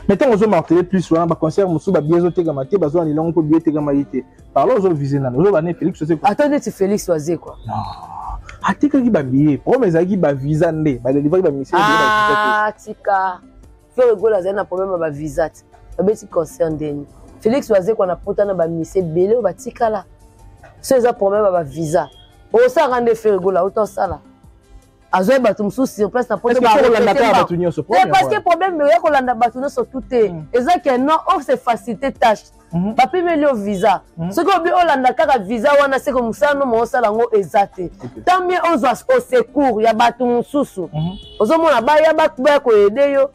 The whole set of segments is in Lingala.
Mais ntango ozomartele plus wana, baconcert mosusu babillet ezotekama te, bazwa nilongo mpo billet etekamaki te. Par là ozovise nani? Ozoba ne Félix Wazekwa? Ata neti Félix Wazekwa. Non, atekaki babillet, problème ezalaki bavisa nde badelivraki bamusicien. Ah, tika. Ferre Gola azali na problème ya bavisa te. Babeti concert ndeni Félix Wazekwa na pota na bamusicien ebele oyo batikala. So eza problème ya bavisa, osalaka nde Ferre Gola auta osala, azwaki bato mosusu sur place na poto. Bato nyonso? Parce que problème oya kolanda bato nyonso tu te. Eza ke non, oyo c'est facilité tâche. Bapimeli yo visa. Soki obi olanda kaka visa wana, seke mosala no moosala yango eza te. Tant mieux ozwa au secours ya bato mosusu. Ozomona baya baya koaider yo,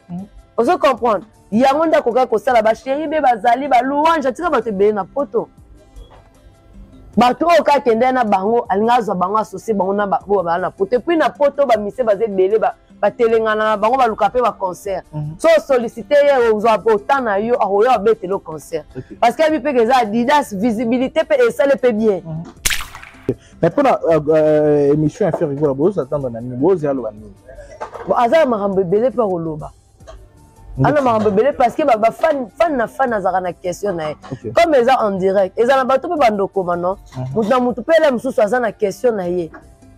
ozo comprendre? Yango nde akokaki kosala. Bachéri be bazali balouange, atika bato ebele na poto. Bato oyo kaka kende na bango, alingi azwa bango, associe bango na oyo bazala na poto. Et puis na poto bamise baza ebele, batelengana na bango, baluka mpe baconcert. So osollicite ye, ozwa autant na yo, akoya abetela concert, parce que abi mpeke eza Adidas, visibilité mpe esali mpe bien. Mais mpona émission ya Ferre Gola, bozatendre na nini? Bozela aloba nini? Bon, aza na makambo ebele mpe akoloba, ana makambo ebele, parce que bafan fan na fan azalaka na question na ye. Comme eza en direct, eza na bato mpe bandokoma non, motu na motu mpe ele mosusu aza na question na ye,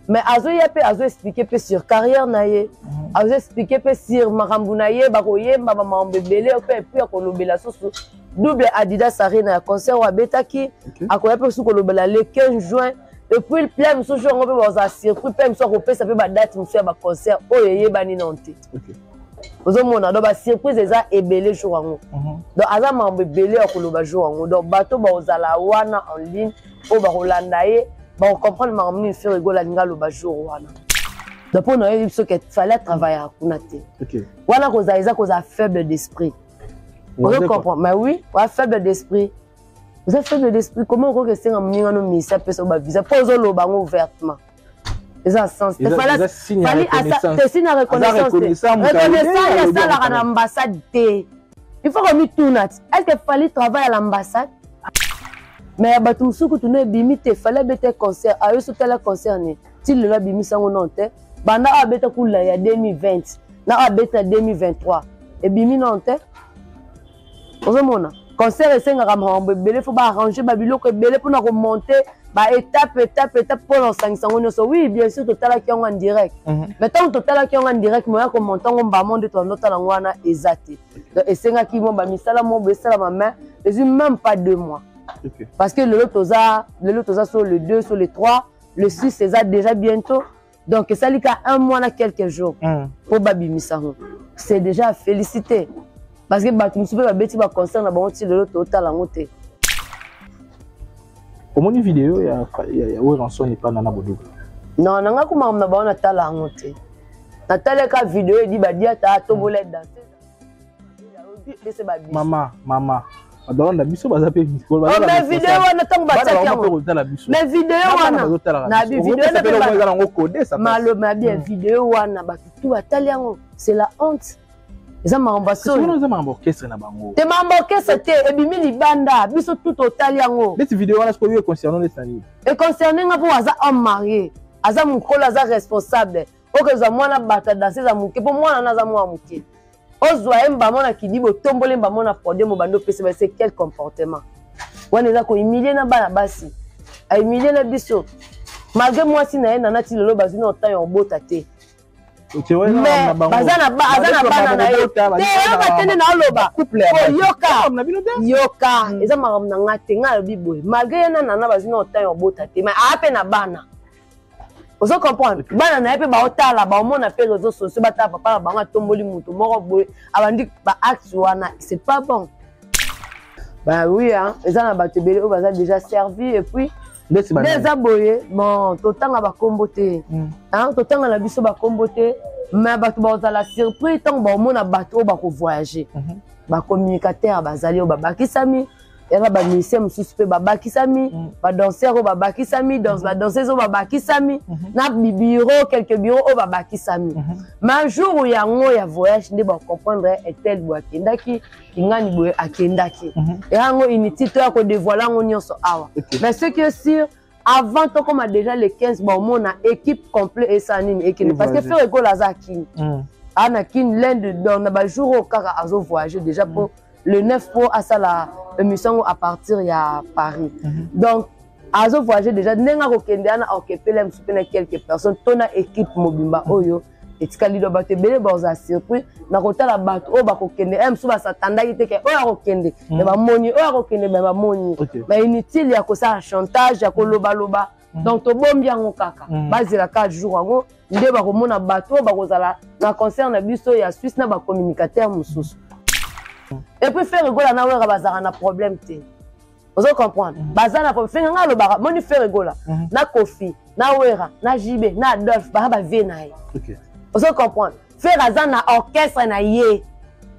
mais azoya mpe azoexpliquer mpe sur carrière na ye, azoexpliquer mpe sur makambo na ye, bakoyemba bamakambo ebele mpe. Et puis akolobela susu double Adidas Arena ya concert oyo abetaki. Akoya mpe susu kolobela le 15 juin. Et puis plein mosusu yango mpe bazala surpris, mpe mosusu akopesa mpe badate mosusu ya baconcert oyo eyebani nano te. Ozomona, donc basurprise eza ebele jour yango. Donc aza makambo ebele ya koloba jour yango. Donc bato bakozala wana en ligne, oyo bakolanda ye, bakocomprendre makambo nini Ferre Gola alingi aloba jour wana. Donc mpo na oyebi biso ke Fally atravaillaka kuna te. Wana kozala eza kozala faible d'esprit, ozo comprendre? Mais oui, oza faible d'esprit, oza faible d'esprit. Comment okoki esenga moninga no misi apesa bavisa mpo ozoloba yango ouvertement? Eza sens te. Te, signe ya reconnaissance te. Reconnaissance esalaka na ambassade te. Il faut komituna ti est ce que Fally travaille à l'ambassade? Mais ya bato mosusu kutu no ebimi te. Fally abeta concert, ayo so tala concert ne ti lelo abimisi yango non te. Banda oyo abeta kula ya 2020 na oyo abeti na 2023, ebimi non te. Ozomona, concert esengaka makambo ebele, fo baarrange babiloko ebele mpona komonter baétape, étape, étape, mpona kosangisa yango nyonso. Oui, bien sûr, totalaki yango en direct, mais ntango totalaki yango en direct, moya komonter yango mbamo nde tobanda otala yango wana eza te. Donc esengaki mo bamisala mo boye esalama, mais ezwi même pas 2 mois, parce que lelo toza sur le 2, sur le 3, le 6 eza déjà bientôt. Donc esali ka un mois na quelques jours mpo babimisa yango. C'est déjà à féliciter, parce que bato mosusu mpe babeti baconcert na bango, ti lelo totala yango te. Omoni video ya Werrason epa Nana Boduga? Non, nanga kuma na bango, natala yango te. Natalaka video edi badiata atombola danse. Mama, mama, bato biso baza mpe. Mais video wana, ntango batiaki yango, mais video wana na video wana bien, video wana bato tu batali yango, c'est la honte. Eza makambo ya soni. Eza makambo orchestre na bango. Te, makambo orchestre te, ebimi libanda, biso tu totali yango. Neti video wana sikoyo econcerne neti na nini? Econcerne nga mpo aza homme marié, aza mokolo, aza responsable. Okozwa mwana bato ya danse eza moke, mpo mwana wana aza mwana moke. Ozwa ye mbamo na kidiba, otomboli mbamo na podium, obandi opesa base. Quel comportement wana? Eza kohumilie na bana basi, ahumilie na biso, malgré mwasi na ye Nana ti lelo bazwi na temps ya kobota te. Mais baza na aza na bana na ye te. Yoka te nde naoloba, yoka, yoka, eza makambo na nga te. Nga alobi boye, malgré ye na Nana bazwi na temps ya kobota te, mais aa mpe na bana, ozo comprendre? Bana na ye mpe baotala, baomona mpe réseau sociaux, batala papa na bango atomboli motu moko boye, abandi baacte wana, c'est pas bon. Bah oui, hein, eza na bato ebele oyo baza déjà servi. Et puis nde eza boye, bon, totanga bakombo te, totanga na biso bakombo te, mais bato bazala surpris ntango baomona bato oyo bakovoyage. Bacommunicateur bazali oyo babakisami, yaka bamusicien mosusu mpe babakisami, badanseur oyo babakisami, badanseuse oyo babakisami, na bureau, quelques bureau oyo babakisami. Mais jour yango ya voyage nde bacomprendre etel boye akendaki, kingani boye akendaki. Eyango inutile toya kodévoile yango nyonso awa. Mais ce qui est sûr, avant tokóma déjà le 15, baomona équipe complet esala nini, ekende, parce que Ferre Gola aza akini. Ana Kin lundi, donc na bajour oyo kaka azovoyage déjà mpo le 9 mpo asala émission yango à partir ya Paris. Donc azovoyage déjà, ndenge akokende wana, akokepela mosu mpe na quelques personnes to na équipe mobimba oyo etikali. Do bato ebele bazala surpris na kotala bato oyo bakokende. E mosusu basatandaki te ke oyo akokende, me bamoni oyo akokende, me bamoni. Mais inutile ya kosala chantage, ya kolobaloba. Donc tobombi yango kaka, bazela kaka jour yango nde bakomona bato oyo bakozala na concert na biso ya Suisse na bacommunicateur mosusu. Et puis Ferre Gola na Wera bazalaka na problème te, ozo comprendre? Baza na problème fenga nga alobaka moni Ferre Gola na Kofi na Wera na JB na Adolphe baza bavie na ye. Ozo comprendre? Ferre aza na orchestre na ye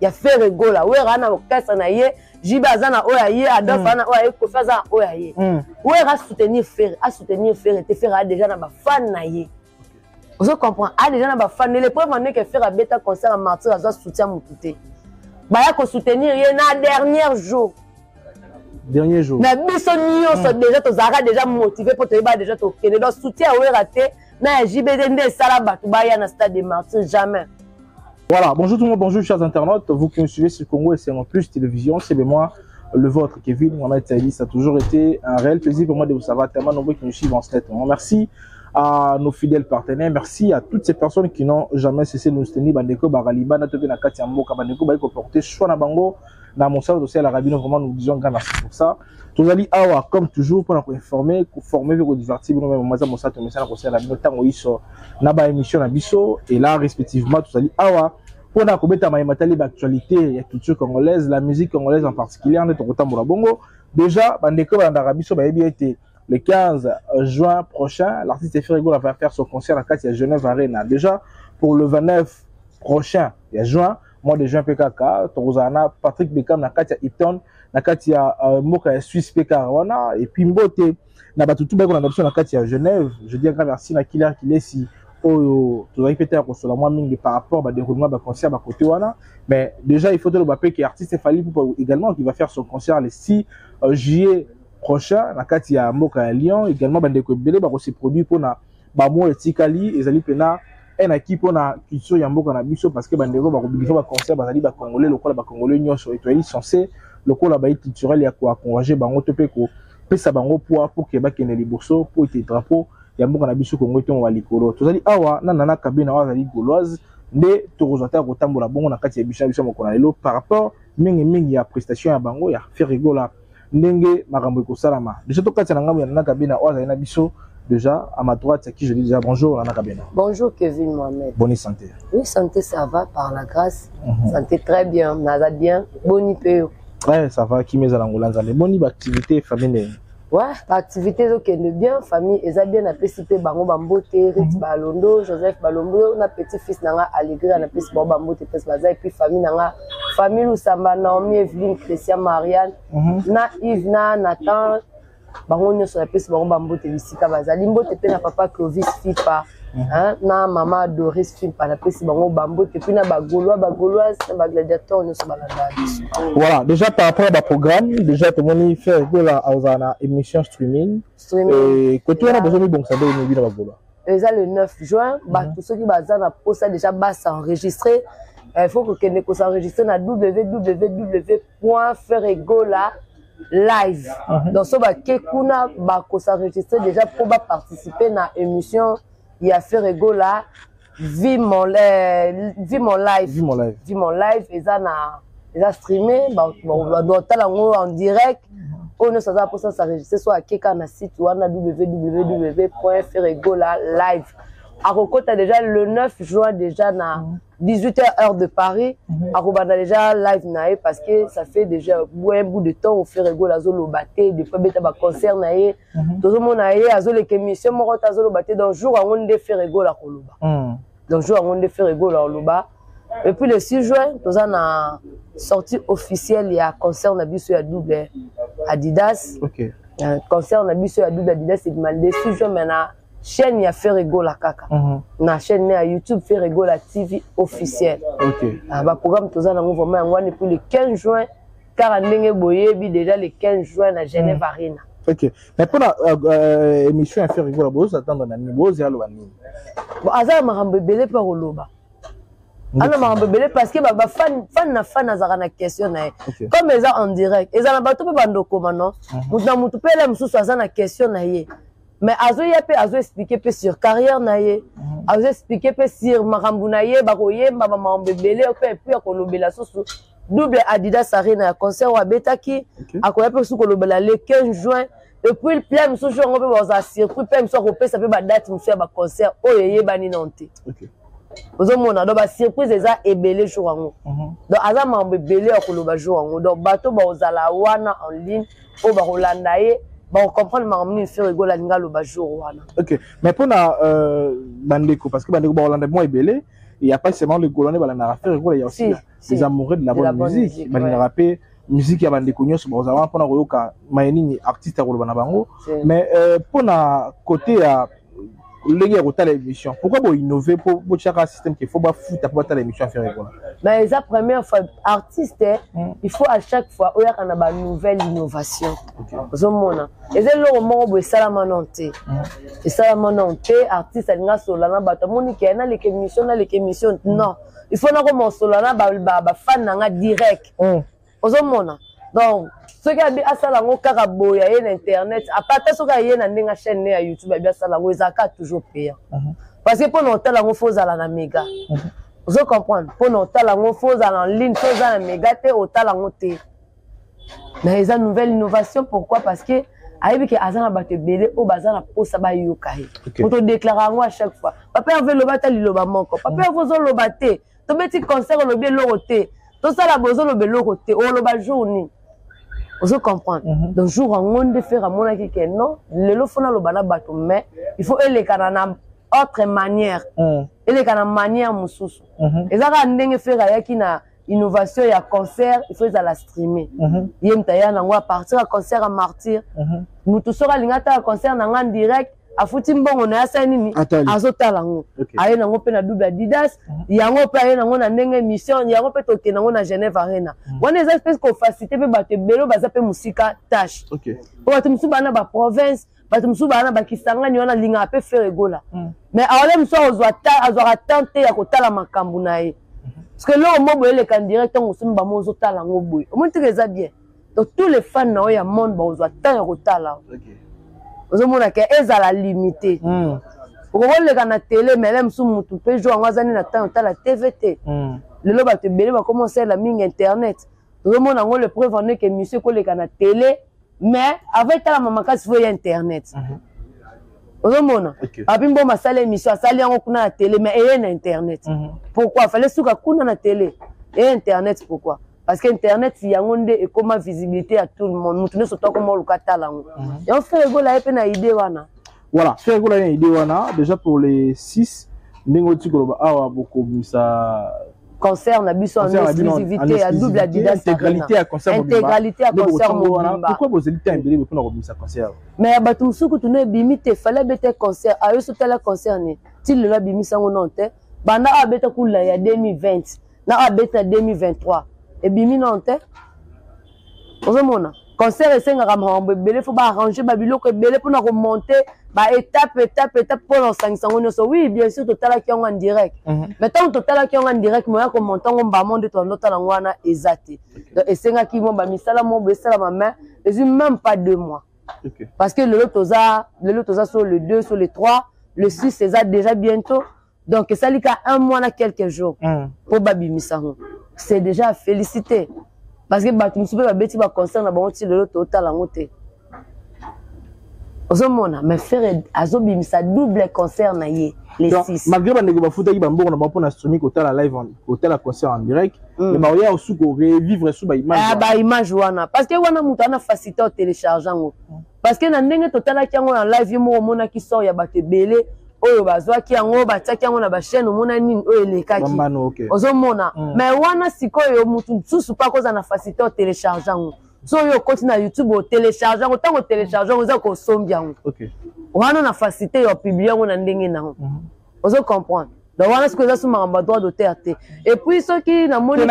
ya Ferre Gola, Wera aza na orchestre na ye, JB aza na oyo ya ye, Adolphe aza na oyo ya ye, Kofi aza na oyo ya ye. Wera asoutenir Ferre, asoutenir Ferre te, Ferre aza déjà na bafan na ye, ozo comprendre? A déjà na bafan. Le preuve en est que Ferre abeta concert ya Martyr, azwa soutien motu te, baya kosoutenir ye na dernier jour. Dernier jour. Na biso nyonso déjà tozalaka déjà motivé mpo toyeba déjà tokende. Donc soutien ya Wera te na ya JB te nde esala bato baya na stade de Martyr, jamais. Voilà, bonjour tout le monde, bonjour chers internautes, vous qui nous suivez sur Congo et c'est en plus télévision, c'est bien moi, le vôtre, Kevin Mohamed Saïdi. Ça a toujours été un réel plaisir pour moi de vous savoir tellement nombreux qui nous suivent en ce moment. Merci à nos fidèles partenaires, merci à toutes ces personnes qui n'ont jamais cessé de nous soutenir, Bandeko, Baraliba, Natobi, Nakati, Mboka, Bandeko, Baiko, porter choix na bango, na mosala social Arabino, vraiment nous disons grand merci pour ça. Tozali awa comme toujours pour nous informer, former, pour divertir, nous même moi mosala tomesana kosala bino tango iso na ba émission na biso. Et là respectivement tozali awa mpona kobeta mayema tali baactualité ya culture congolaise, la musique congolaise en particulier. Nde tokotambola bongo. Déjà bandeko balandaka biso bayebi ete le 15 juin prochain, l'artiste Ferre Gola va faire son concert na kati ya Genève Arena. Déjà pour le 29 prochain ya juin, mois de juin mpe kaka, tokozala na Patrick Beckham na kati ya Ipton, na kati ya mboka ya Suisse mpe kaka wana. Et puis mbote na bato tu bayekolanda biso na kati ya Genève. Je dis un grand merci na Kiler Kilesi oyo tozalaki mpe te ya kosola mwa mingi par rapport badéroulement baconcert bakote wana. Mais déjà il faut toloba mpe ke artiste Fally Ipupa également qui va faire son concert le 6 juillet prochain na kati ya mboka ya Lyon. Également bandeko ebele bakose produire mpona bamwa etikali, ezali mpena enaki mpona culture ya mboka na biso, parce que bandeko bakobilisa baconcert bazali bacongolais lokola bacongolais nyonso, etoyali censé lokola bayi culturel ya koencourage bango to mpe kopesa bango poids pour ke bakende liboso, mpo ete drapeau ya mboka na biso Kongo etongo likolo. Tozali awa na Nana Kabena oyo azali Gauloise, nde tokozwa te ya kotambola bongo na kati ya biso na biso ya mokolo na lelo par rapport mingimingi ya prestation ya bango ya Ferre Gola, ndenge makambo ekosalama. Déjà tokati na ngambo ya Nana Kabena oyo azali na biso déjà à ma droite, à qui je dis déjà bonjour Nana Kabena. Bonjour Kevin Mohamed. Bonne santé? Oui, santé ça va, par la grâce. Santé très bien, naza bien. Boni pe? Ouais, ça va, kimia ezala, ngola Nzambe. Boni baactivité, famille ndenge? Ouais, baactivité ezokende bien, famille eza bien. Napesi mpe bango bambote, Rit Balondo, Joseph Balombo na petit fils na nga Allegri, napesi bango bambote mpesi baza. Et puis famille na nga, famille Lusamba, Naomi, Eveline, Christian, Marianne na Yves na Nathan, bango nyonso napesi bango bambote bisika bazali. Mbote mpe na papa Clovis Fipa, hein, na mama Doris Fimpa, napesi bango bambote, puis na bagaulois, bagauloise na bagladiateur nyonso balandaka biso. Voilà, déjà par rapport à baprogramme, déjà tomoni Ferre Gola azala na émission streaming. Streaming. Côté wana bozomibongisa nde emibi na bagaulois? Eza le 9 juin. Bato soki baza na posa déjà bas'enregistrer, il faut kokende kos'enregistrer na www ferregola live. Donc so bake kuna, bakos'enregistrer déjà mpo baparticiper na émission ya Ferre Gola Vie mon live. Vie mon live. Vie mon live eza na eza streamé, batala yango en direct. Oyo nyonso aza mposa s'enregistrer, so akeka na site wana www ferregola live, akokota déjà le 9 juin, déjà na 18h heure de Paris, akobanda déjà live na ye, parce que ça fait déjà un bout de temps Ferre Gola azoloba te. Depuis abeta baconcert na ye, tozomona ye azoleka émission moko te, azoloba te. Donc jour yango nde Ferre Gola akoloba. Donc jour yango nde Ferre Gola akoloba. Et puis le 6 juin toza na sortie officielle ya concert na biso ya double Adidas. Concert na biso ya double Adidas ebima le 6 juin, mais na chaîne ya Ferre Gola kaka, na chaîne ya YouTube Ferre Gola TV officiel. Ah, baprogramme toza nango vraiment yango wana. Et puis le 15 juin kaka ndenge boyebi déjà, le 15 juin na Genève Arena. Ok, mais mpona émission ya Ferre Gola, bozatendre na nini? Bozela aloba nini? Bon, aza na makambo ebele mpe akoloba. Ana makambo ebele parce que bafan fan na fan azalaka na question na ye. Comme eza en direct, eza na bato mpe bandokoma non. Moto na moto mpe ele mosusu aza na question na ye. Mais azoya mpe azoexplike mpe sur carrière na ye, azoexplike mpe sur makambo na ye, bakoyemba bamakambo ebele mpe et puis akolobela susu double Adidas Arena ya concert oyo abetaki, akoya mpe susu kolobela le 15 juin. Et puis plein mosusu yango mpe bazala surpris, plein mosusu akopesa mpe badate mosusu ya baconcert oyo eyebani nano te. Ozomona, donc basurprise eza ebele jour yango. Donc aza makambo ebele ya koloba jour yango. Donc bato bakozala wana en ligne oyo bakolanda ye, bakocomprendre makambo nini Ferre Gola alingi aloba jour wana. Ok, mais mpona bandeko, parce que bandeko bakolanda mwa ebele, il y a pas seulement les Gaulois balandaka Ferre Gola, il y a aussi si, les amoureux de la bonne musique balingaka mpe musique ya bandeko nyonso, bakozala wana mpona koyoka maye nini artiste akoloba na bango. Mais mpona côté ya ndenge ya kotala émission, pourquoi boinnove po botiaka système ke faut bafuta mpo batala émission ya Ferre Gola? Mais eza première fois artiste, il faut à chaque fois oyaka na banouvelle innovation. Ozomona, eza eloko moko boye esalama nano te, esalama nano te. Artiste alingi asola na bato, amoni ke naleka émission, naleka émission, non, il faut nakoma osola na bafan na nga direct. Ozomona, donc soki abi asala yango kaka boye, aye na internet, apata soki aye na ndenge chaîne ne ya YouTube, abi asala yango, ezalaka toujours payant, parce que mpona otala yango faut ozala na méga. Ozo comprendre? Mpona otala yango faut ozala en ligne, so oza na méga te, otala yango te. Mais eza nouvelle innovation. Pourquoi? Parce que ayebi ke aza na bato ebele oyo baza na posa bayoka ye. Po todéclare yango à chaque fois, papa Herve, eloba ata liloba moko. Papa Herve, ozoloba te, tobeti concert, olobi eloko te, tosala boye, ozoloba eloko te, oloba jour nini? Ozo comprendre? Donc jour yango nde Ferre amonaki ke non, lelo faut naloba na bato, mais il faut elekana na autre manière, eleka na manière mosusu. Eza kaka ndenge Ferre ayaki na innovation ya concert, il faut ezala streamé. Ye moto aya nango à partir ya concert ya Martyr. Motu soki alingi atala concert na nga en direct, afuti mbongo na ye, asali nini, azotala yango. Aye nango mpe na double Adidas yango mpe, aye nango na ndenge émission yango mpe tokende yango na Genève Arena. Wana eza mpe kofacilite mpe bato ebele oyo baza mpe mosika tâche, po bato mosusu baa na baprovince, bato mosusu baa na bakisangani wana, alingaka mpe Ferre Gola, mais aole mosusu azwaka temps te ya kotala makambo na ye, parce que eloko mo boye eleka direct, ntango osomi bamo ozotala yango boye, omoni teke eza bien. Donc tous les fans na oyo ya monde bakozwa temps ya kotala. Ozomona ke ezala limité. Okokoleka na télé, mais le mosusu motu mpe jour yango aza nde na temps otala TV te. Lelo bato ebele bakoma osalela mingi internet. Tozomona yango, le preuve en est que émission ekoleka na télé, mais avant etalama makasi, faut ya internet. Ozomona, Papi Mboma asali émission, asali yango kuna na télé, mais eye na internet. Pourquoi fallait suka kuna na télé, eye internet? Pourquoi? Parce que internet yango nde ekoma visibilité ya tout le monde, motu nyonso to akoma oluka tala yango. Yango Ferre Gola ye mpe na idée wana. Voilà, Ferre Gola ye na idée wana déjà pour les 6, ndenge oti koloba awa, bokomisa concert na biso en exclusivité ya double Adidas. Intégralité ya concert. Intégralité ya concert mobimba. Pourquoi bozeli temps ebele mpona kobimisa concert? Mais ya bato mosusu kutu no ebimi te. Fallait abeta concert, ayo so tala concert ne ti lelo abimisa yango non te. Banda ayo abeta kula ya 2020 na oyo abeti na 2023, ebimi non te. Ozomona, concert esengaka makambo ebele, faut baarrange babiloko ebele mpona komonte baétape, étape, étape, mpona kosangisa yango nyonso. Oui, bien sûr, totalaki yango en direct, mais ntango totalaki yango en direct, moya komonte yango mbamo nde toanda otala yango wana eza te. Donc esengaki mo bamisala mo boye esalama, mais ezwi même pas 2 mois, parce que lelo toza sur le 2, sur le 3, le 6 eza déjà bientôt. Donc esali ka un mois na quelques jours mpo babimisa yango. C'est déjà à féliciter, parce que bato mosusu mpe babeti baconcert na bango, ti lelo totala yango te. Ozomona, mais Ferre azobimisa double concert na ye les 6. Malgré bandeko bafutaki bambongo na bango mpona streaming, kotala live, kotala concert en direct, mais baoya osu korevivre su baimage. Baimage wana, parce que wana moto ana facilité otélécharge yango, parce que na ndenge totalaki yango na live, ye moko omonaki sort ya bato ebele oyo bazwaki yango, batiaki yango na bachaîne, omona nini oyo elekaki. Ozomona, mais wana sikoyo motu mosusu mpe akozala na facilité otélécharge yango. So oyo okoti na YouTube, otélécharge yango, ntango otélécharge yango, eza kosombi yango wana na facilité ya opublie yango na ndenge nango. Ozo comprendre? Donc wana sikoyo eza so makambo ya droit d'auteur te. Et puis soki namoni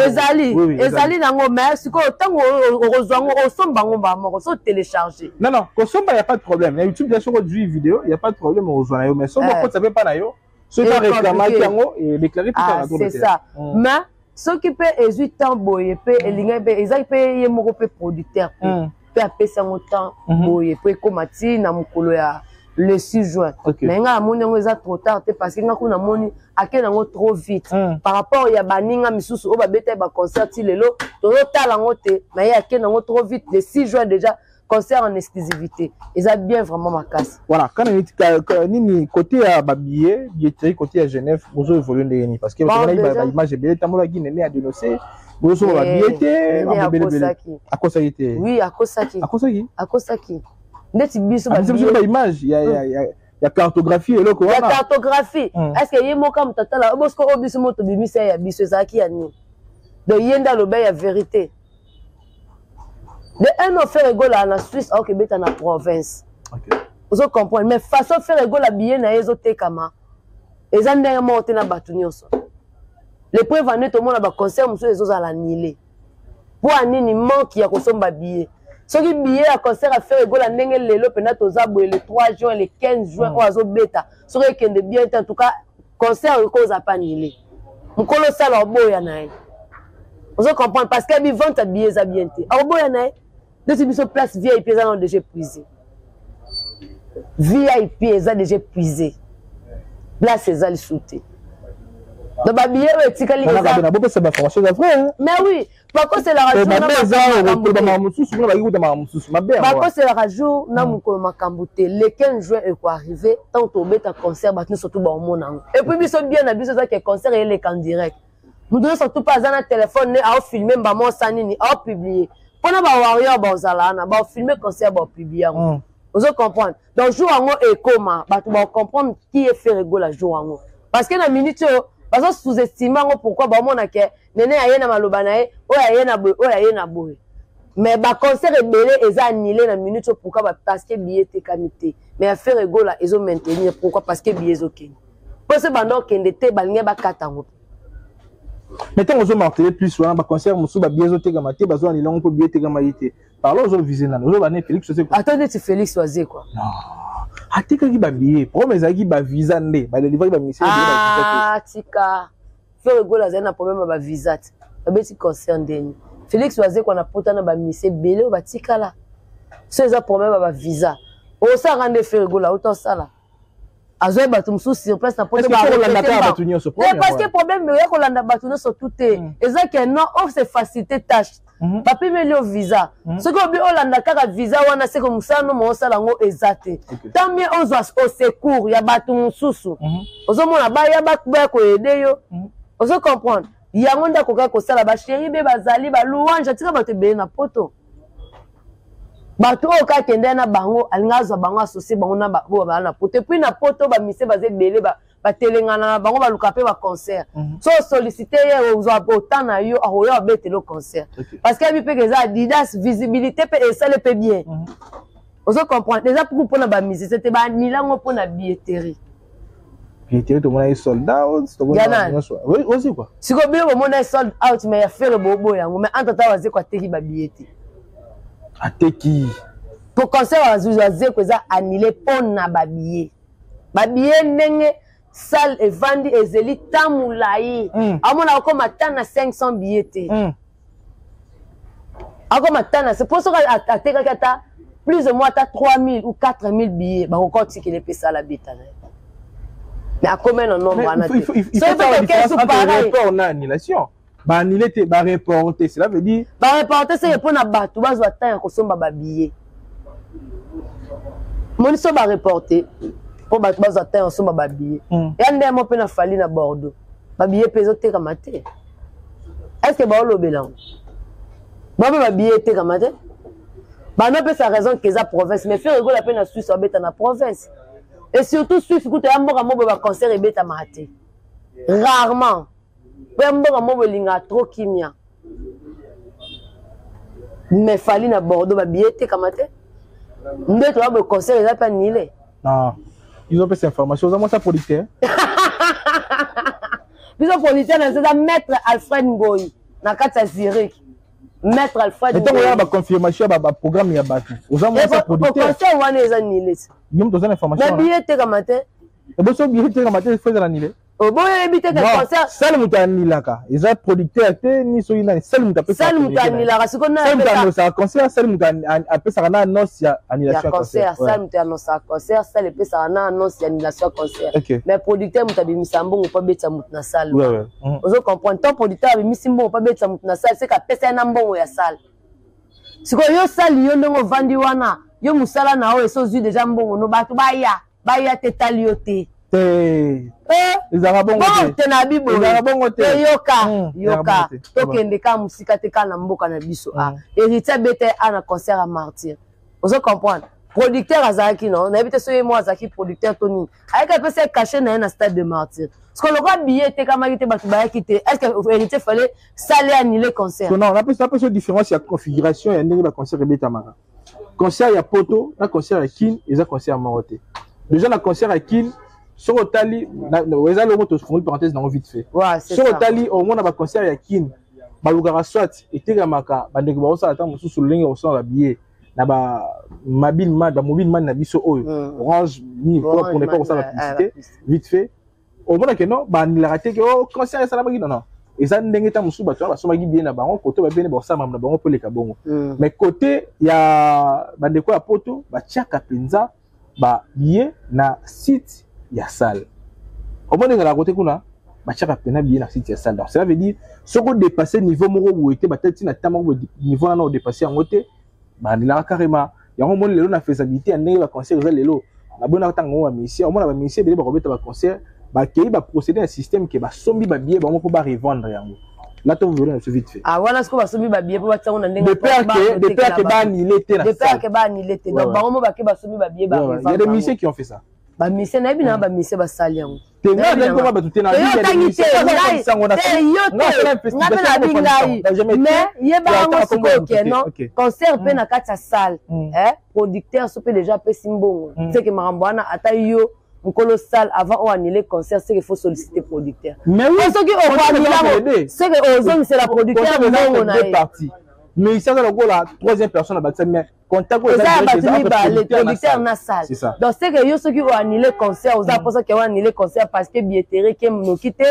ezali, ezali nango, mais sikoyo ntango okozwa yango, osomba yango mbala moko so télécharge. Non, kosomba, y a pas de problème. Na YouTube ya, soki ozwi vidéo, y a pas de problème, okozwa na yo, mais soki okotisa mpe mpa na yo. Soki baréclamaki yango, déclaré. Ah, c'est ça. Mais soki mpe ezwi temps boye mpe, elingaki mpe ezaki mpe ye moko mpe producteur mpe apesi yango temps boye mpo ekóma ti na mokolo ya le 6 juin. Mais ngai namoni yango eza trop tard te, parce que ngai kuna namoni akende yango trop vite par rapport ya baninga misusu oyo babeta ye baconcert ti lelo tozotala yango te. Mais ye akende yango trop vite, le 6 juin déjà concert en exclusivité, eza bien vraiment makasi. Voilà, kana nini côté ya babillet, billetterie côté ya Genève, bozo évolue ndenge nini? Parce que baimage ebele etambolaki, nene ya dénoncé, bozosomba babillet te. Akosaki te? Oui, akosaki. Akosaki? Akosaki ndeti biso. Baimage ya cartographie, eloko wana ya cartographie, est ce que ye moko moto atala bosiko oyo biso mo tobimisa ya biso ezalaki ya nini? Donc ye nde aloba ya vérité de un an. Ferre Gola na Suisse aokebeta na province, ozo comprendre? Mais façon Ferre Gola billet na ye ezotekama eza ndenge moko te na bato nyonso. Le preuve ane tomona baconcert mosusu ezozala annulé. Mpo ya nini? Manque ya kosomba billet. Soki billet ya concert ya Ferre Gola, ndenge lelo mpenza toza boye, le 3 juin, le 15 juin oyo azobeta, soki ekende bien te, en tout cas concert ekozala pa annulé. Mokolo osala oboya na ye, ozo comprendre? Parce que bivente ya billet eza bien te, akoboya na ye. Ndeti biso, place VIP eza nano déjà épuisé. VIP eza déjà épuisé, place eza lisusu te. Donc babillet oyo etikali bopesa bainformation eza vrai. Mais oui, bakoselaka. Mosusu kuna baki kuta makambo mosusu mabe. Bakoselaka jour na mokolo makambo te. Le 15 juin ekoarrive, ntango tobeta concert, bato nyonso tu baomona yango. Et puis biso, bien na biso eza ke concert eyeleka en direct. Moto nyonso tu mpe aza na telefone ne aofilme mbama, osa nini, aopublie mpona bawarrior bazala wana, baofilme concert, baopublie yango, ozo comprendre? Donc jour yango ekoma, bato bacomprendre qui est Ferre Gola jour yango, parce que na minute oyo bazo sous-estime yango. Pourquoi? Baomona ke nene aye na maloba na ye oyo, aye na boye, oyo aye na boye, mais baconcert ebele eza annulé na minute oyo. Pourquoi? Parce que billet etekami te. Mais Ferre Gola ezo maintenir. Pourquoi? Parce que billet ezokende. Mpo so banda okende te, balingi bakata yango. Mais ntango ozomartele plus wana, baconcert mosusu babillet ezotekama te, bazwa nilango mpo billet etekamaki te. Par là ozovise nani? Ozoba ne Félix? Ata neti Félix Wazekwa. Non, atekaki babillet, problème ezalaki bavisa nde badelivraki bamission. Ah, tika. Ferre Gola azali na problème ya bavisa te. Babeti concert ndeni Félix Wazekwa na pota na bamise ebele oyo batikala. So eza problème ya bavisa, osalaka nde Ferre Gola auta osala, azwai bato mosusu sur place na poto. Parce que problème oya kolanda bato nyonso tu te, eza ke non, oyo c'est facilité tâche. Bapimeli yo visa, soki obi olanda kaka visa wana, seke mosala no moosala yango eza te. Tant mieux ozwa au secours ya bato mosusu, ozomona, baya baya koaider yo, ozo comprendre? Yango nde akokaki kosala. Bachéri be bazali balouange, atika bato ebele na poto. Bato oyo kaka kende na bango, alingi azwa bango, associe bango na oyo baa na poto. Et puis na poto bamise baza ebele, batelengana na bango, baluka mpe baconcert. So osollicite ye, ozwa autant na yo, akoya abetela concert, parce que abi mpe eza Adidas, visibilité mpe esali mpe bien, ozo comprendre? Eza puku mpona bamusicien te, banilango mpona billetterie. Billetterie, tomona ye sold out. Ozi quoi? Sikoyo bino bomona ye sold out, mais ya Ferre boboya yango. Mais entre temps Wazekwa ateki babillet te. Ateki. Po concert Wazekwa eza annulé mpona babillet. Babillet, ndenge salle evandi, ezeli temps molai, amona akoma ta na 500 billet te. Akoma ta na po soki atekaki ata plus ou moins ata 3000 ou 4000 billets, bakoka otikela epesala beta na ye, mais akoma na nombre wana te. Soki mpe tokesu pareil na annulation, baannule te, bareporte, cela veut dire Bareporte seke mpona bato bazwa temps ya kosomba babillet. Moni so bareporte mpo bato bazwa temps ya kosomba babillet. Ya ndenge mo mpe na Fally na Bordeaux, babillet mpe ezotekama te. Est ce que baolobela yango? Bao mpe babillet etekama te, bano apesa raison ke eza province. Mais Ferre Gola mpe na Suisse abeta na province, et surtout Suisse kuta ya mboka mo boye, baconcert ebetamaka te, rarement, po ya mboka mo boye elingaka trop kimia. Mais Fally na Bordeaux, babillet etekama te. Nde toya boye, concert eza mpe annulé. Non, ils ont pesa information, oza mwasa producteur. Biso producteur na biso eza maître Alfred Ngoi na kati ya Zurich, maître Alfred. Ntango oya baconfirmation ya baprogramme ya bato, oza mwasa producteur. Concert wana eza annulé. Yo moto oza na information. Babillet etekama te. Eboso billet etekama te, faut ezala annulé. Oboyebi te ke concert salle moto anilaka eza producteur te, ni soki nani, salle moto apesaka. Salle moto anilaka sikoyo. Na moto annosaka concert, salle moto apesaka na annonce ya annulation ya concert. Salle moto annosaka concert, salle epesaka na annonce ya annulation ya concert, mais producteur moto abimisa mbongo mpo abetisa moto na salle. Ozo comprendre? Tant producteur abimisi mbongo mpo abetisa moto na salle, seke apesa ye na mbongo ya salle. Sikoyo yo sali, yo ndenge ovandi wana, yo mosala na oyo esi ozwi deja mbongo no, bato baya baya te, tali yo te. Te, ezalaka bongo te. Na biboye ezalaka bongo te. Yoka, yoka, tokende kaka mosika te, kaka na mboka na biso. A Héritier abeta a na concert ya Martyr, ozo comprendre? Producteur azalaki no, nayebi te soki ye mo azalaki producteur to nini, ayaki apesa ye cachet na ye na Stade de Martyr. Parce que lokola billet etekamaki te, bato bayaki te, est ce que Héritier fallait salle annuler concert? Non, napesa différence ya configuration ya ndenge baconcert ebetamaka. Concert ya Poto na concert ya Kin eza concert moko te. Déjà na concert ya Kin, soki otali, eza longo, tofungoli parenthèse nango vite fait. Soki otali, omona baconcert ya Kin balukaka soit etekamaka, bandeko bakosala ntango mosusu lolenge kosala babillet na ba mobile man, ba mobile man na biso oyo, Orange ni pour ne pas kosala publicité vite fait. Omona ke non, baanilaka te ke o concert esalamaki. Non, non, eza ndenge ntango mosusu bato wana basombaki billet na bango, kote babene bakosala makambo na bango mpo eleka bongo. Mais côté ya bandeko ya Poto, batiaka mpenza babillet na site ya salle. Omoni, ezalaka kote kuna, batiaka mpena billet na site ya salle. Donc cela veut dire soki odépasse niveau moko boye te, batali ntina ta moko boye, niveau wana odépasse yango te, baanilaka carrément yango. Omoni lelo na faisabilité ya ndenge baconcert eza lelo, nabonaka ntango ngo bamusicien, omona bamusicien ebele bakobeta baconcert, bakei baprocéder na système ke basombi babillet bango mpo barevendre yango. Là to na biso vite fait. Ah, wana sikoyo basombi babillet mpo batia yango na ndenge de peur que baannule te na de peur que baannule te. Donc bango mo bake basombi babillet. Il y a des musiciens qui ont fait ça. Bamusicien, nayebi na bamusicien basali yango. Te, nga nazali koma bato te. Otangi te, yo te, nga mpe nabi ngai, mais yeba yango sikoyo ke non, concert mpe na kati ya salle, producteur so mpe déjà apesi mbongo, seke makambo wana, ata yo mokolo salle, avant oyo annuler concert, c'est qu'il faut solliciter producteur. Mais oui. Soki okoannuler yango, c'est que ozongisela producteur mbongo na ye. Mais ici aza lokola troisième personne abakisa, mais contact eza ya bato mibale, producteur na salle. Donc c'est que yo soki oannule concert, oza mposa ke oannule concert parce que billetterie ke noki te,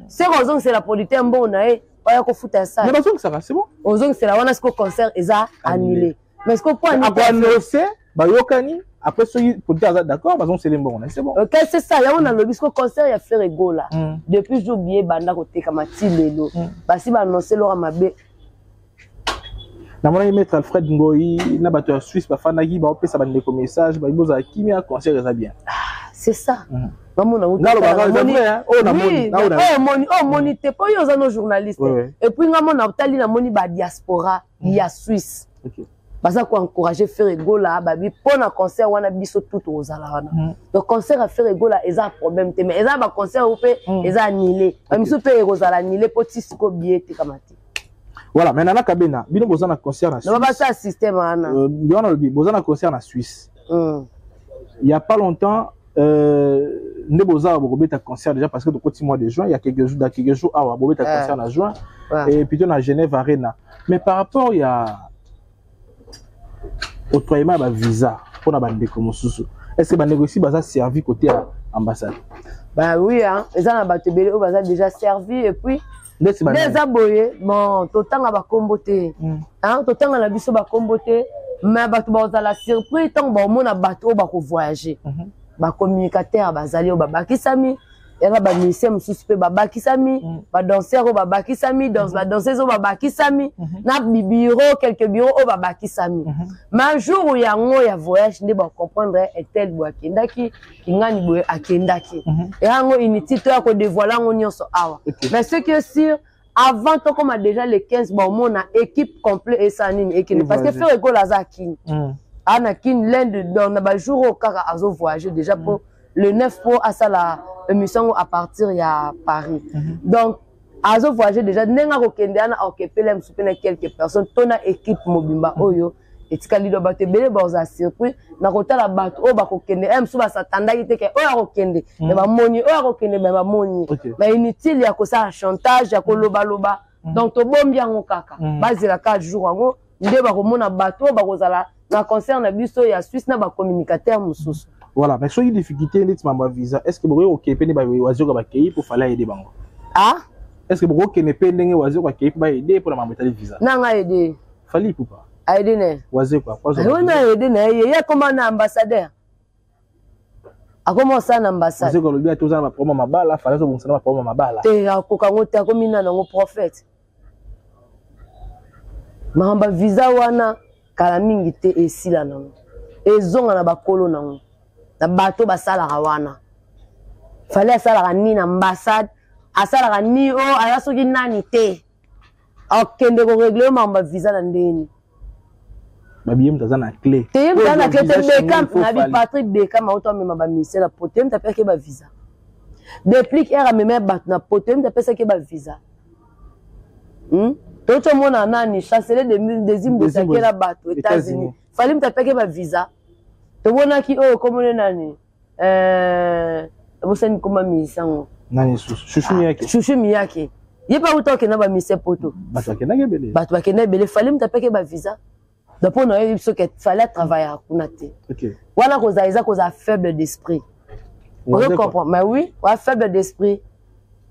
c'est que ozongisela producteur mbongo na ye oya kofuta ya salle. Mais bazongisaka, c'est bon. Ozongisela wana, siko concert eza annulé, mais siko po akoannonce, bayokani, après soki producteur aza d'accord, bazongisela mbongo na, c'est bon. Ok, c'est ça, yango nalobi. Siko concert ya Ferre Gola, depuis jour billet banda kotekama ti lelo, basi baannonce loka mabe. Namonaki maître Alfred Ngoi na bato ya Suisse bafandaki, baopesa bandeko message, bayi bozala kimia, concert eza bien. Ah, c'est ça. Namona omoni, omoni te mpo yo oza no journaliste. Et puis nga mona otali, namoni badiaspora ya Suisse baza koencourage Ferre Gola, babi mpo na concert wana biso tu tokozala wana. Donc concert ya Ferre Gola eza problème te, mais eza baconcert oyo mpe eza annulé, bamisu mpe ekozala annulé mpo ti siko billet etekama te. Voilà, mais Nana Kabena, bino boza na concert na Suisse. Basala système wana. Wana lobi boza na concert na Suisse. Il y a pas longtemps, nde boza bokobeta concert déjà, parce que tokoti mois de juin, il y a quelques jours, dans quelques jours awa bobeta concert na juin et plutôt na Genève Arena. Mais par rapport ya octroiement ya bavisa mpona bandeko mosusu, est ce que bandeko esi baza servi côté ya ambassade? Bah oui, hein, eza na bato ebele oyo baza déjà servi. Et puis nde eza boye, bon, totanga bakombo te, totanga na biso bakombo te, mais bato bazala surpris ntango baomona bato oyo bakovoyage. Bacommunicateur bazali oyo babakisami, yaka bamusicien mosusu mpe babakisami, badanseur oyo babakisami, badanseuse oyo babakisami, na bureau, quelques bureau oyo babakisami. Mais jour yango ya voyage nde bacomprendre etel boye akendaki, kingani boye akendaki. Eyango inutile toya kodévoile yango nyonso awa, mais ce qui est sûr, avant tokóma déjà le 15, baomona équipe complet esala nini, ekende, parce que Ferre Gola aza Kini, aa na Kini lundi, donc na bajour oyo kaka azovoyage déjà mpo le 9 mpo asala émission yango à partir ya Paris. Donc azovoyage déjà, ndenge akokende wana, akokepela mosu mpe na quelques personnes to na équipe mobimba oyo etikali. Do bato ebele bazala surpris na kotala bato oyo bakokende. E mosusu basatandaki te ke oyo akokende, me bamoni oyo akokende, me bamoni. Mais inutile ya kosala chantage ya kolobaloba, donc tobombi yango kaka, bazela kaka jour yango nde bakomona bato oyo bakozala na concert na biso ya Suisse na bacommunicateur mosusu. Voilà, mais soki difficulté neti mambo ya visa, est ce que bokoki kokende mpe nde Wazekwa bakei mpo Fally aide bango? Ah, Est ce que bokokende mpe ndenge Wazekwa akei mpo baaider mpona mambo etali visa? Nanga aide? Fally Ipupa. Aide ne? Wazekwa. Wana aide na ye, ye akoma na ambassadeur, akoma osala na ambassade. Wazekwa alobi ate oza na baproblème mabala, Fally azobongisa na baproblème mabala. Te, akoka yango te, akomi nana yango prophète. Makambo ya visa wana, kala mingi te esila nango, ezonga na bakolo nango, na bato basalaka wana. Fally asalaka ni na ambassade, asalaka ni o aza soki nani te, akende korégler yo makambo ya visa na ndeni. Babiye moto aza na clé. Te, ye moto aza na clé te. Bekam na bi Patrick Bekam auto amema bamusicien na poto, ye moto apesaki bavisa. Deplick ere amema bato na poto, ye moto apesaki bavisa. Touti omona nani, chancelier des Imbosi akela bato États-Unis, Fally moto apesaki bavisa. Tomonaki oyo komone nani, bosani koma musicien ngo. Nani susu? Chouchou Miyake. Chouchou Miyake, ye mpe auta okenda bamusicien poto. Bato bakendaki ebele. Bato bakenda ebele, Fally moto apesaki bavisa. Donc mpo na oyebi biso ke Fally atravaillaka kuna te. Wana kozala eza kozala faible d'esprit, ozo comprendre? Mais oui, oya faible d'esprit,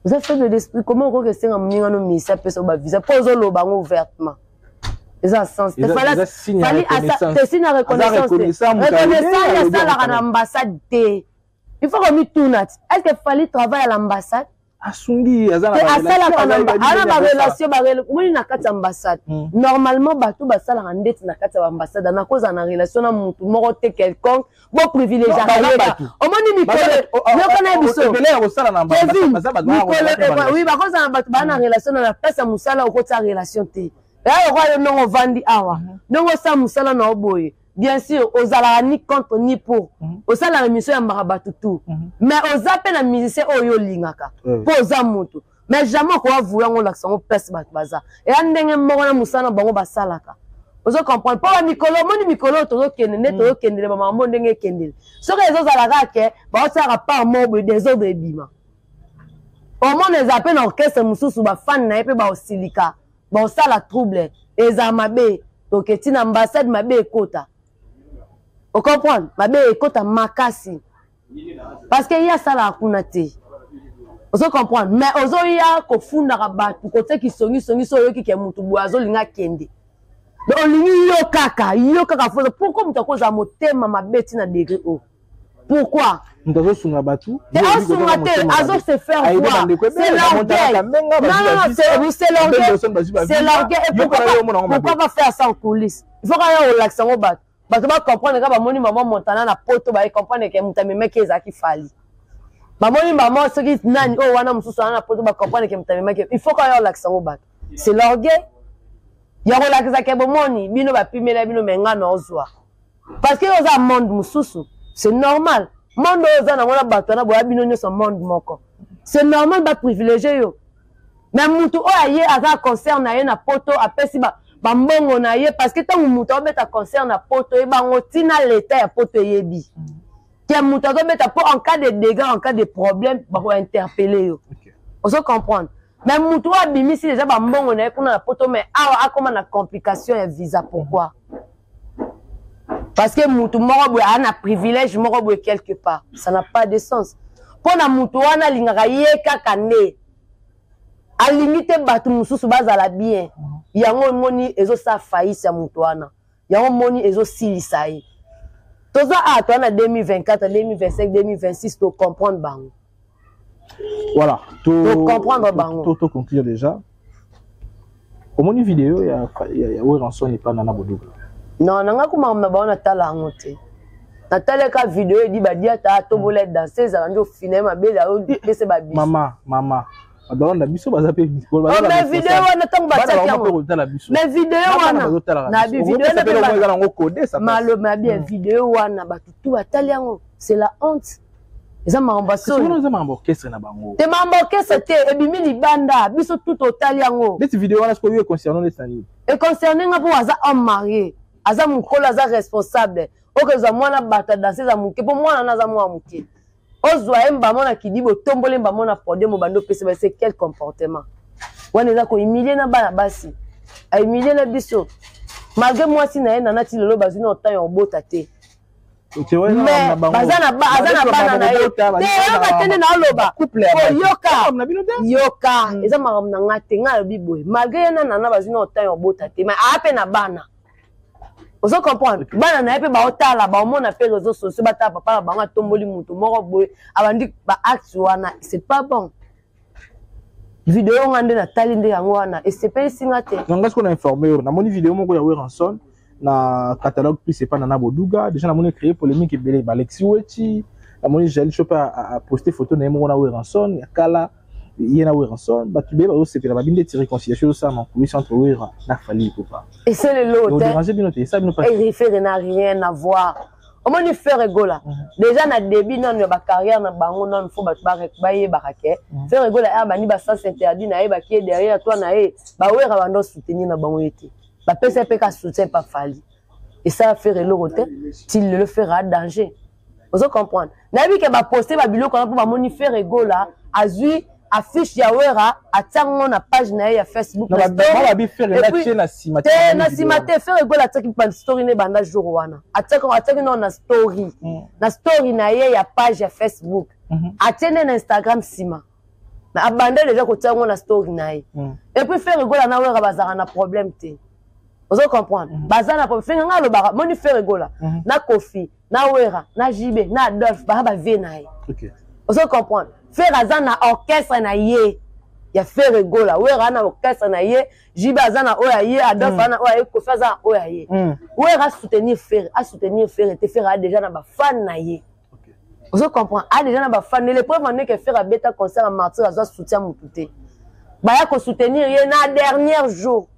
oza faible d'esprit. Comment okoki esenga moninga no misi apesa bavisa mpo ozoloba yango ouvertement? Eza sens te. Fally te, signe ya reconnaissance te. Reconnaissance asalaka na ambassade te. Il faut komituna ti est ce que Fally travaille à l'ambassade? Asungi, aza na asalaka ana barelation omoni na kati ya ambassade. Normalement bato basalaka ndeti na kati ya baambassade, nakozala na relation na mutu moko te quelconque, boprivilégiaka ye. Omoni mikolo, yoka na biso, oui, bakozala na bato baa na relation na place ya mosala. Okotia relation te. Eya lokola yo ndongo ovandi awa, ndongo osala mosala na yo boye, bien sûr ozalaka ni contre ni pour. Osalaka émission, yambaka bato tout, mais oza mpe na musicien oyo olingaka mpo oza motu, mais jamais okoavouer yango, olakisa yango place bato baza. Eya ndenge moko na mosala na bango basalaka, ozo comprendre? Mpo bamikolo, omoni mikolo oyo tozokende nde tozokendele bamakambo ndenge ekendele. Soki ezozala kaka ke baosalaka part moko boye, désordre ebima. Omona ezala mpe na orchestre mosusu, bafani na ye mpe baosilika, baosala trouble, ezala mabe. Toke ntina ambassade, mabe ekota, ocomprendre? Mabe ekota makasi parce que ye asalaka kuna te, ozo comprendre? Mais ozoya kofundaka bato, kotia kisongisongi. So oyoki ke motu boye azolinga akende, mais olingi yo kaka, yo kaka foza. Pourquoi moto akozala motema mabe ntina degré oyo? Pourquoi? Moto azosunga bato. Te, asunga te, azo se faire voir. C'est l'orgueil. Non, non, non, c'est l'orgueil, c'est l'orgueil. Et pourquoi pas faire ça en coulisses? Il faut kaka olakisa yango bato, bato bacomprendre kaka. Bamoni mama Montana na poto, bayecomprendre ke moto amemaki ezalaki Fally. Bamoni mama soki nani oyo wana mosusu wana na poto, bacomprendre ke moto amemaki. Il faut kaka olakisa yango bato. C'est l'orgueil ya kolakisa ke bomoni bino, bapimela bino, me nga na ozwa, parce que oza monde mosusu. C'est normal, monde oyo oza nango na bato wana, boya bino nyonso monde moko, c'est normal baprivilégie yo. Mais mutu oyo aye aza concert na ye na poto, apesi bambongo na ye, parce que ntango mutu aobeta concert na poto, ebango ntina leta ya poto eyebi ke mutu azobeta, mpo en cas de dégâts, en cas de problème, bakointerpeller yo, ozo comprendre? Mais mutu oyo abimisi deja bambongo na ye kuna na poto, mais awa akóma na complication ya visa, pourquoi? Parce que mutu moko boye aa na privilège moko boye quelque part. Ça n'a pas de sens. Mpo na mutu wana alingaka ye kaka nde alingi te bato mosusu bazala bien. Yango omoni ezosala faillite ya moto wana, yango omoni ezosilisa ye. Toza awa, toza na 2024, 2025, 2026, tocomprendre bango. Voilà. To comprendre bango. To conclure déjà. Omoni vidéo ya Werrason epa Nana Boduga? Non, nanga kuma na bango, natala yango te. Natalaka video edi badiata atombola danse, ezala nde ofina ye mabele, ayopesa babiso. Mama, mama, bato biso baza mpe. Mais video wana, ntango batiaki yango, mais video wana na video wana maloba bien, video wana bato tu batali yango, c'est la honte, eza makambo ya soni. Eza makambo orchestre na bango. Te, makambo orchestre te, ebimi libanda, biso tu totali yango. Neti video wana sikoyo econcerne neti na nini? Econcerne nga mpo aza homme marié, aza mokolo, aza responsable. Okozwa mwana bato adanse, eza moke, mpo mwana wana aza mwana moke. Ozwa ye mbamo na kidiba, otomboli mbamo na podium, obandi opesa basi. Quel comportement wana? Eza kohumilie na bana basi, ahumilie na biso, malgré mwasi na ye Nana ti lelo bazwi na otan ya kobota te. Mais baza na aza na bana na ye te. Yoka te nde naoloba, yoka, yoka. Eza makambo na nga te. Nga alobi boye, malgré ye na Nana bazwi na otan ya obota te, mais aa mpe na bana, ozo comprendre? Bana na ye mpe baotala, baomona mpe réseau sociaux, batala papa na bango atomboli motu moko boye, abandi baacte wana, c'est pas bon. Video nga nde natali nde yango wana esepelisi nga te. Nga sikoyo na informé oyo namoni video moko ya Werrason na Catalogue Plus epa Nana Boduga. Déjà namoni créé polémique ebele. Balexi Weti, namoni Jael Show mpe aposte photo na ye moko na Werrason ya kala, ye na Werrason. Bato ebele bazosepela, babi ndeti réconciliation ezosalama coulisse entre Wera na Fally Ipupa. Eselelo te, déranger bino te, esa bino. Ferre n'a rien à voir. Omoni Ferre Gola, déjà na début nanu ya bacarrière na bango nanu, fo bato bayebaka ke Ferre Gola ya bandi basens interdit na ye, bakie derrière toi na ye, bawera bando soutenir na bango ye te, bapesa mpe ka soutien pa Fally. Esala Ferre eloko te. Ti lelo Ferre a danger, ozo comprendre? Nayebi ke baposte babiloko wana mpo bamoni Ferre Gola azwi affiche ya Wera, atiango na page na ye ya Facebook. Te, na nsima te. Ferre Gola atiaki story ne banda jour wana, atiaki nao na story na ye ya page ya Facebook, atie nde na Instagram nsima, mais abanda déjà kotia yango na story na ye. Et puis Ferre Gola na Wera bazalaka na problème te, ozo comprendre? Baza na problème fenga nga alobaka, moni Ferre Gola na Kofi na Wera na JB na Adolphe baza bavie na ye, ozo comprendre? Ferre aza na orchestre na ye ya Ferre Gola, Wera na orchestre na ye, JB aza na oyo ya ye, Adolphe aza na oyo ya ye, Kofi aza na oyo ya ye. Wera asoutenir Ferre, asoutenir Ferre te, Ferre aza déjà na bafan na ye, ozo comprendre? A déjà na bafan. Le preuve en est que Ferre abeta concert ya Martyr, azwa soutien motu te, baya kosoutenir ye na dernier jour.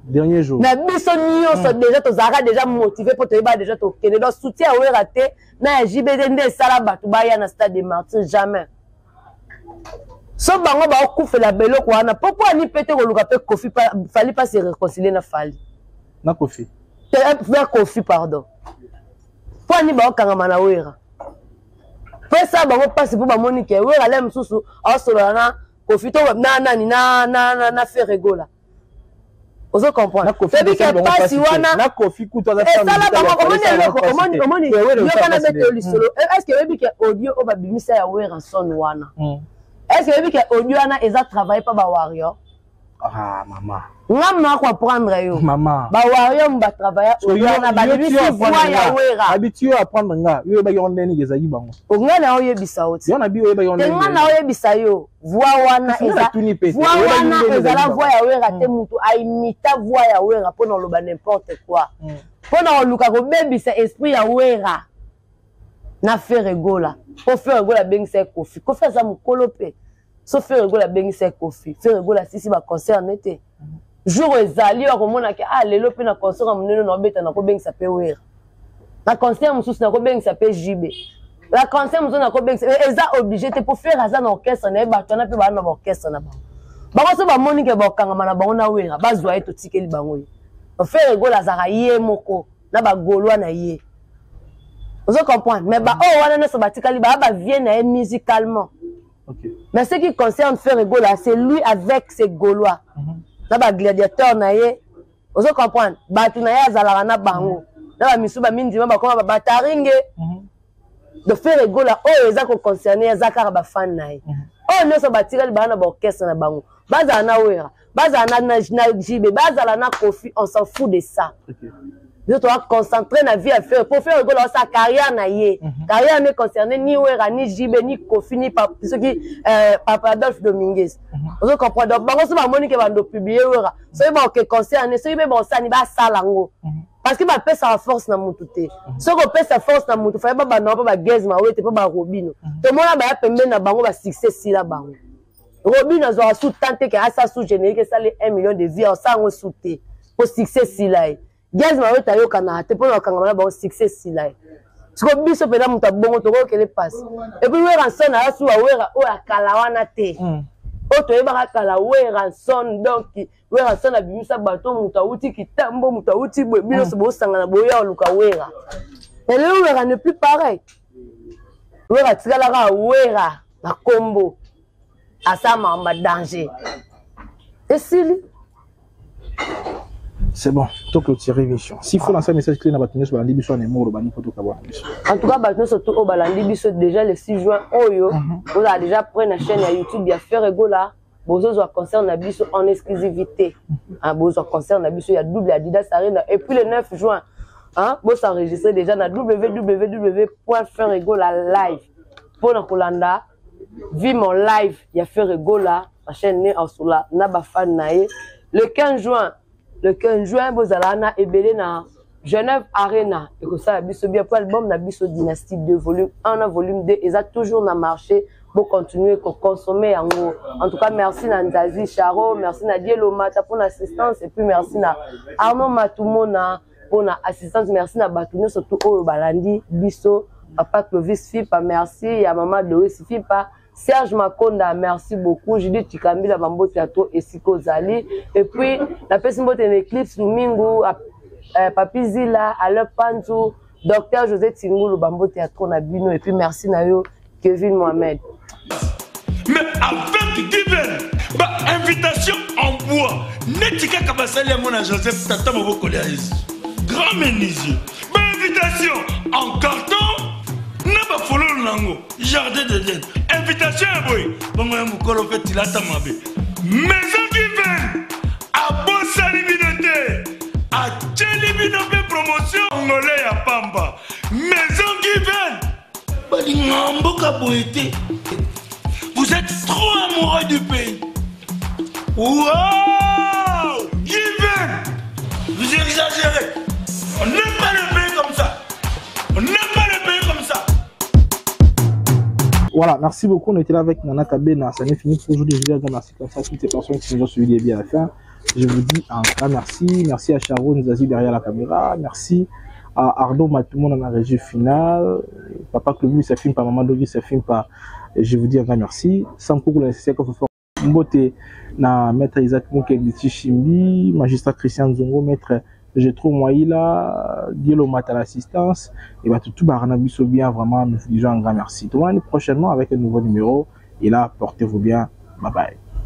Dernier jour. Na biso nyonso déjà tozalaka déjà motivé mpo toyeba déjà tokende. Donc soutien ya Wera te na ya JB te nde esala bato baya na stade de Martyr, jamais. So bango baokufela beloko wana mpo ani mpe te koluka mpe Kofi, Fally pas se réconcilier na Fally. Na Kofi. Na Kofi, pardon. Mpo ani baokangama na Wera mpo esala bango mpasi, mpo bamoni ke Wera le mosusu aosolola na Kofi to na nani na Ferre Gola, ozo comprendre? Toyebi ke mpasi wana esala bango. Omoni eloko, omoni, yoka na bete lisolo. Est ce que oyebi ke audio oyo babimisa ya Werrason wana, est ce que oyebi ke audio wana eza travaille pa bawarrior? Ah, mama. Nga mna koapprendre yo. Mama. Bawarrior mu batravailla audio wana, babimisi voix ya Wera. Abi ti yo apprendre nga, yo oyebaki yango ndenge ezalaki bango? Nga na oyebisa yo. Yo na bi oyebaki yango? Te, nga na oyebisa yo, voix wana eza, voix wana ezala voix ya Wera te. Mutu aimita voix ya Wera mpo na oloba n'importe quoi, mpo na koluka kobebisa esprit ya Wera na Ferre Gola, mpo Ferre Gola abengisa ye Kofi. Kofi aza mokolo mpe so Ferre Gola abengisa ye Kofi, Ferre Gola asisi baconcert ne te. Jour ezali oyo akomonaki, ah, lelo mpe na concert ya monene na obeta, nakobengisa mpe Wera, na concert mosusu nakobengisa mpe JB, na concert mosusu nakobengisa. Eza obligé te, mpo Ferre aza na orchestre na ye, bato wana mpe baa na baorchestre na bango. Bango so bamoni ke bakokangama na bango na Wera, bazwa ye, totikeli bango ye. Ferre Gola azalaka ye moko na bagaulois na ye, ozo comprendre? Mais baoyo wana nyonso batikali baa bavie na ye musicalement. Mais ce qui concerne Ferre Gola, c'est lui avec ses Gaulois na bagladiateur na ye, ozo comprendre? Bato na ye azalaka na bango na bamisu bamindima bakoma babataringe de Ferre Gola. Oyo eza koconcerne, eza kaka bafan na ye. Oyo nyonso batikali baa na baorchestre na bango, bazala na Wera, bazala na JB, bazala na Kofi, on s'en fout de ça. Biso toza concentré na vie ya Ferre, po Ferre Gola osala carrière na ye. Carrière ne concerne ni Wera, ni JB, ni Kofi, ni soki papa Adolphe Dominguez, ozo comprendre? Donc bango so bamoni ke bando publier Wera, soki baoke concerne, soki mpe baosani, basala yango, parce que bapesaka force na mutu te. Soki opesa force na mutu, faye babanda mpo bagaz mawete, mpo barobino tomona baya pembeni na bango, basuccès esila bango. Robino azwaka su tan te ke asa su générique esali 1 million de vues, osala yango su te mpo succès esila ye. Gaz Mawete ayokanaka te mpona kokangama na bango, succès esila ye. Siko biso mpena moto abongo tokokele mpasi. Et puis Werrason aza su awera oyo akala wana te, oyo toyebaka kala Werrason. Donc Werrason abimisa bato, moto awuti kitambo, moto awuti boye, bino nyonso bosangana boya oluka Wera. Mais lelo Wera n'est plus pareil. Wera atikalaka Wera na kombo, asala makambo danger, esili. C'est bon, to clôturer émission. S'il faut lancer un message clé na bato nyonso balandi biso na emoro bani po tokabwana biso. En tout cas, bato nyonso to oyo balandi biso déjà le 6 juin oyo, ozala déjà prêt na chaîne ya YouTube ya Ferre Gola, bozozwa concert na biso en exclusivité. Ah, bozwa concert na biso ya double Adidas Arena et puis le 9 juin, hein, bos'enregistrer déjà na www.ferregola live mpona kolanda Vie mon live ya Ferre Gola na chaîne ne asola na ba fan na ye. Le 15 juin, le 15 juin bozala na ebele na Genève Arena, ekosala biso bien po album na biso Dynastie 2 volume 1 na volume 2 eza toujours na marché, bo continuer ko consommer yango. En tout cas, merci na Nzazi Charo, merci na Dielo Mata pour l'assistance et puis merci na Arnaud Matumona pour na assistance, merci na bato nyonso tout oyo balandi biso, papa Clovis Fipa, merci ya mama Doris Fipa, Serge Makonda, merci beaucoup. Judith Chikambila, bambote ya to esika ozali. Et puis napesi mbote na Eclipse Lumingu, Papi Zila, Alain Panzu, Docteur José Tingulu, bambote ya trop na bino. Et puis merci na yo Kevin Mohamed. Mais avec Given, ba invitation en bois, neti kaka basali yango na Joseph tata mobokoli ya Yesu. Grand menuisier, ba invitation en carton na bafololo nango jardin d'Eden. Invitation ya boye bongo ya mokolo mpe tilata mabe. Maison Given abosani bino te, atieli bino mpe promotion ngole ya pamba. Maison Given balinga mboka boye te. Vous êtes trop amoureux du pays. Wow! Given! Vous exagérez. On n'aime pas le pays comme ça. On n'aime pas le pays comme ça. Voilà, merci beaucoup. On était là avec Nana Kabena. Ça n'est fini pour aujourd'hui. Je vous dis merci comme ça à toutes ces personnes qui nous ont suivis du début à la fin. Je vous dis un grand merci. Merci à Charo Nzazi derrière la caméra. Merci à Arnaud Matumon dans la régie finale. Papa Clovis, ça filme pas. Maman Dovi, ça filme pas. Je vous dis un grand merci. Sans coucou, le nécessaire qu'on fait. Mbote na maître Isaac Mukendi Chimbi, magistrat Christian Nzongo, maître Jetro Moïla, Dielo Mata l'assistance, et bah tout barana biso bien, vraiment, nous vous disons un grand merci. Tout le monde prochainement avec un nouveau numéro, et là, portez-vous bien, bye bye.